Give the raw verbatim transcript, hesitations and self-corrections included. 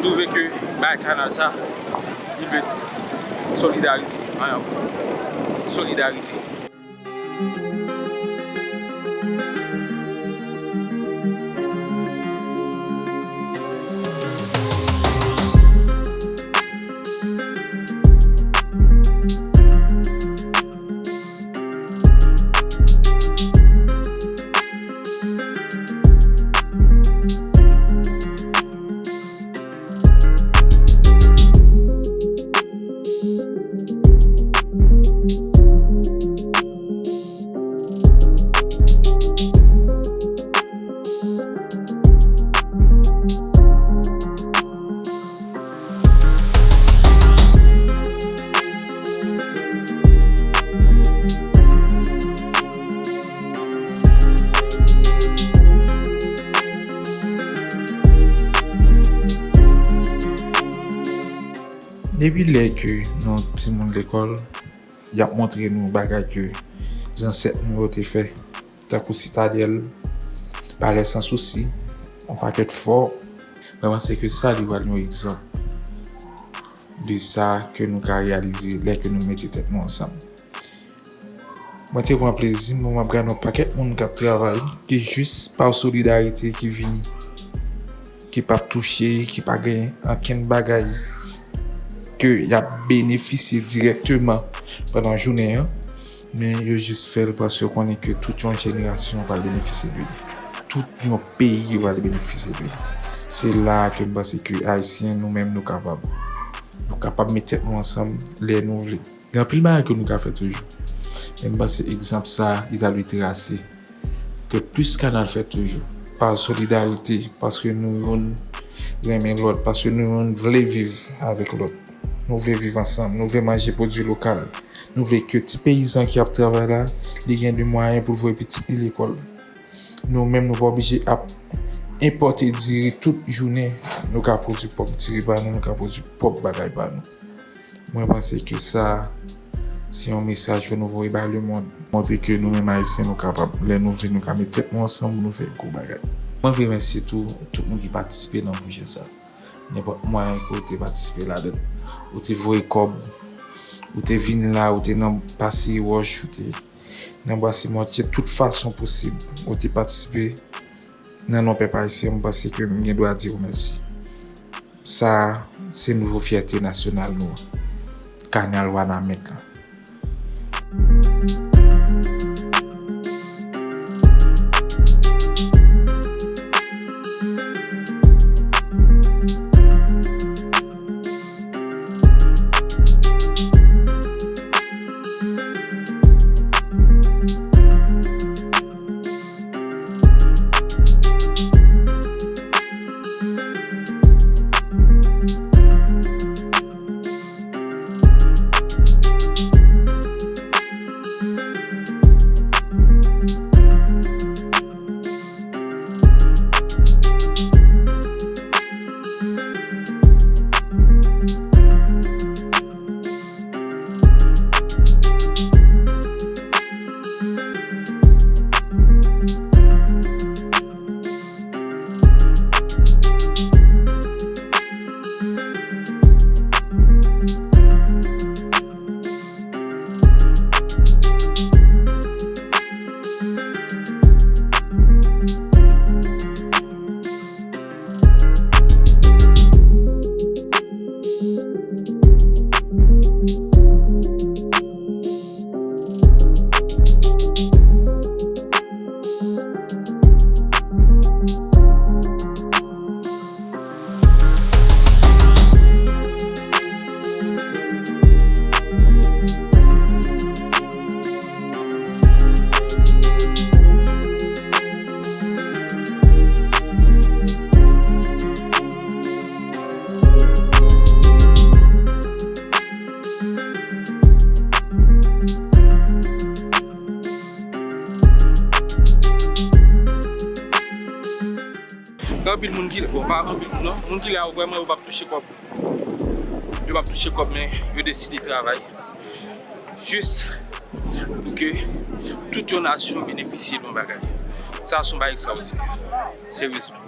Twouve ke bay kanal sa, li peti. Solidarite, anyen ankò. Solidarite. Depi lè ke nou timoun lekòl, y ap montre nou bagay ke zansèt nou yo te fè, tankou Sitadèl, Palè San Sousi, yon pakèt fò. Mwen panse ke sa li pral yon egzanp de sa ke nou ka reyalize lè ke nou mete tèt nou ansanm. Mwen te pran plezi m pou m ap gade yon pakèt moun k ap travay, ki jis pa solidarite ki vini, ki p ap touche, ki pa gen ankenn bagay ke y ap benefisye dirèkteman pandan jounen an, men yo jis fè l paske yo konnen ke tout yon jenerasyon pral benefisye de li. Tout yon peyi pral benefisye de li. Se la a ke m panse ke Ayisyen, nou menm, nou kapab. Nou kapab met tèt nou ansanm lè nou vle. Gen anpil bagay ke nou ka fè toujou. Men m panse egzanp sa a, li ta dwe trase. Ke plis kanal fèt toujou. Pa solidarite, paske nou youn renmen lòt, paske nou youn vle viv avèk lòt. Nou vle viv ansanm, nou vle manje pwodui lokal. Nou vle ke ti peyizan ki ap travay la, li gen de mwayen pou l voye pitit li lekòl. Nou menm, nou pa oblije ap enpòte diri tout jounen. Nou ka pwodui pwòp diri pa nou, nou ka pwodui pwòp bagay pa nou. Mwen panse ke sa, se yon mesaj pou nou voye bay lemonn. Montre ke nou menm Ayisyen, nou kapab. Lè nou vle, nou ka met tèt nou ansanm pou nou fè gwo bagay. Mwen vle remèsye tou, tout moun ki patisipe nan pwojè sa. Nenpòt mwayen ke w te patisipe ladan. Ou te voye kòb, ou te vin la, ou te nan pase wòch, ou te nan brase mòtye, tout fason posib, ou te patisipe. Nan non pèp ayisyen, m panse ke m gen dwa di w mèsi. Sa a, se nouvo fyète nasyonal nou an. Kanal Wanament lan. Gen anpil moun ki, bon, pa anpil moun non, moun ki la yo vrèman yo p ap touche kòb. Yo p ap touche kòb, men yo deside travay. Jis pou ke tout yon nasyon benefisye de yon bagay. Sa se yon bagay ekstraòdinè. Seryezman.